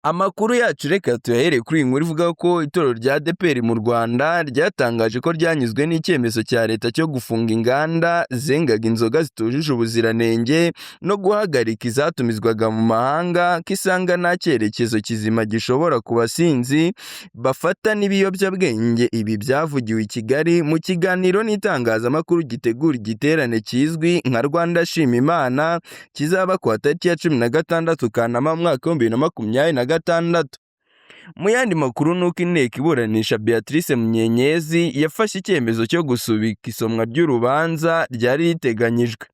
Amakuru yacu reka tuyahere kuri iyi nkuru ivuga ko itorero rya ADEPR mu Rwanda ryatangaje ko ryanyuzwe n'icyemezo cya leta cyo gufunga inganda zengaga inzoga zitujuje ubuziranenge no guhagarika izatumizwaga mu mahanga, ko isanga nta cyerekezo kizima gishobora ku basinzi bafata n'ibiyobyabwenge. Ibi byavugiwe i Kigali mu kiganiro n'itangazamakuru gitegura igiterane kizwi nka Rwanda Shima Imana, kizaba ku wa tariki ya 16 Kanama mu mwaka w'2026. Mu yandi makuru ni uko inteko iburanisha Beatrice Munyenyezi yafashe icyemezo cyo gusubika isomwa ry'urubanza ryari riteganyijwe.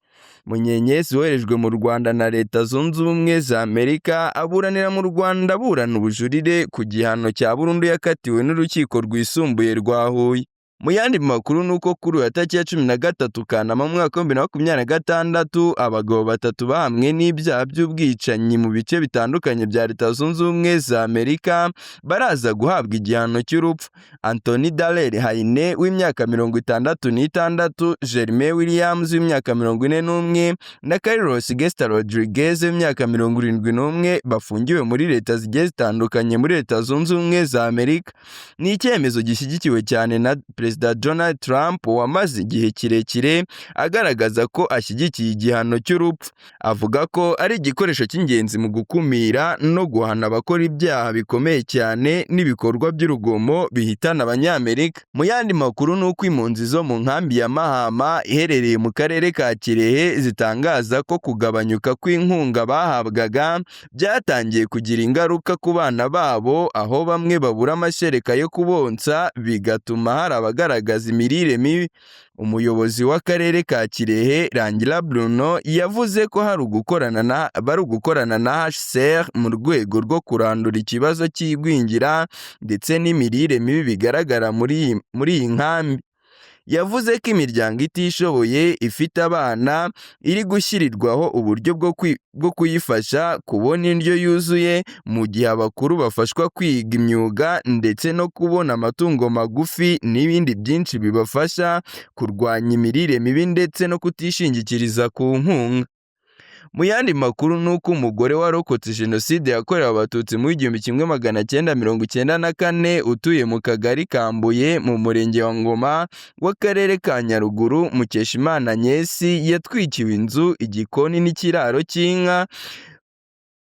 Munyenyezi woherejwe mu Rwanda na Leta Zunze Ubumwe za Amerika, aburanira mu Rwanda aburana ubujurire ku gihano cya burundu yakatiwe n'Urukiko Rwisumbuye rwa Huye. Mu yandi makuru ni uko kuri uyu wa tariki ya 13 Kanama mu mwaka w'2026, abagabo batatu bahamwe n'ibyaha by'ubwicanyi mu bice bitandukanye bya Leta Zunze Ubumwe za Amerika baraza guhabwa igihano cy'urupfu. Anthony Darrell Hayne w'imyaka 66, Jeremy Williams w'imyaka 41 na Carlos Gesta Rodriguez w'imyaka 71 bafungiwe muri leta zigiye zitandukanye muri Leta Zunze Ubumwe za Amerika. Ni icyemezo gishyigikiwe cyane na Perezida Donald Trump, wamaze igihe kirekire agaragaza ko ashyigikiye igihano cy'urupfu, avuga ko ari igikoresho cy'ingenzi mu gukumira no guhana abakora ibyaha bikomeye cyane n'ibikorwa by'urugomo bihitana Abanyamerika. Mu yandi makuru ni uko impunzi zo mu nkambi ya Mahama iherereye mu karere ka Kirehe zitangaza ko kugabanyuka kw'inkunga bahabwaga byatangiye kugira ingaruka ku bana babo, aho bamwe babura amashereka yo kubonsa, bigatuma hari abagaragaza imirire mibi. Umuyobozi w'akarere ka Kirehe, Rangira Bruno, yavuze ko hari ugukorana na bari gukorana na HCR mu rwego rwo kurandura ikibazo cy'igwingira ndetse n'imirire mibi bigaragara muri iyi nkambi. Yavuze ko imiryango itishoboye ifite abana iri gushyirirwaho uburyo bwo kuyifasha kubona indyo yuzuye, mu gihe abakuru bafashwa kwiga imyuga ndetse no kubona amatungo magufi n'ibindi byinshi bibafasha kurwanya imirire mibi ndetse no kutishingikiriza ku nkunga. Mu yandi makuru ni uko umugore warokotse Jenoside yakorewe Abatutsi mu 1994, utuye mu kagari ka Mbuye mu murenge wa Ngoma w'akarere ka Nyaruguru, Mukeshimana Agnes, yatwikiwe inzu, igikoni n'ikiraro cy'inka.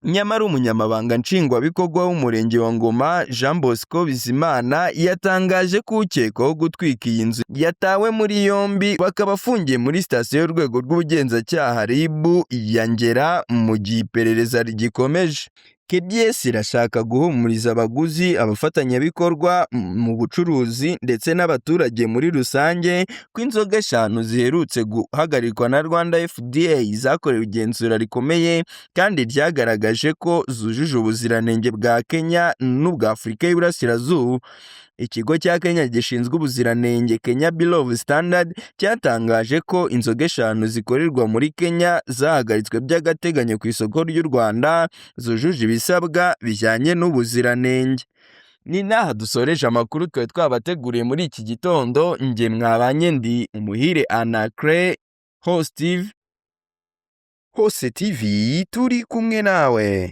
Nyamara umunyamabanga nshingwabikorwa w'umurenge wa Ngoma, Jean Bosco Bizimana, yatangaje ko ukekwaho gutwika iyi nzu yatawe muri yombi, bakaba afungiye muri sitasiyo y'urwego rw'ubugenzacyaha RIB ya Ngera mu gihe iperereza rigikomeje. KBS irashaka guhumuriza abaguzi, abafatanyabikorwa mu bucuruzi ndetse n'abaturage muri rusange ko inzoga eshanu ziherutse guhagarikwa na Rwanda FDA zakorewe igenzura rikomeye kandi ryagaragaje ko zujuje ubuziranenge bwa Kenya n'ubwa Afurika y'Iburasirazuba. Ikigo cya Kenya gishinzwe ubuziranenge, Kenya Bureau of Standard, cyatangaje ko inzoga eshanu zikorerwa muri Kenya zahagaritswe by'agateganyo ku isoko ry'u Rwanda zujuje ibisabwa bijyanye n'ubuziranenge. Ni n'aha dusoreje amakuru twari twabateguriye muri iki gitondo. Njye mwabanye ndi Umuhire Anacre, Host TV. Hose TV, turi kumwe nawe.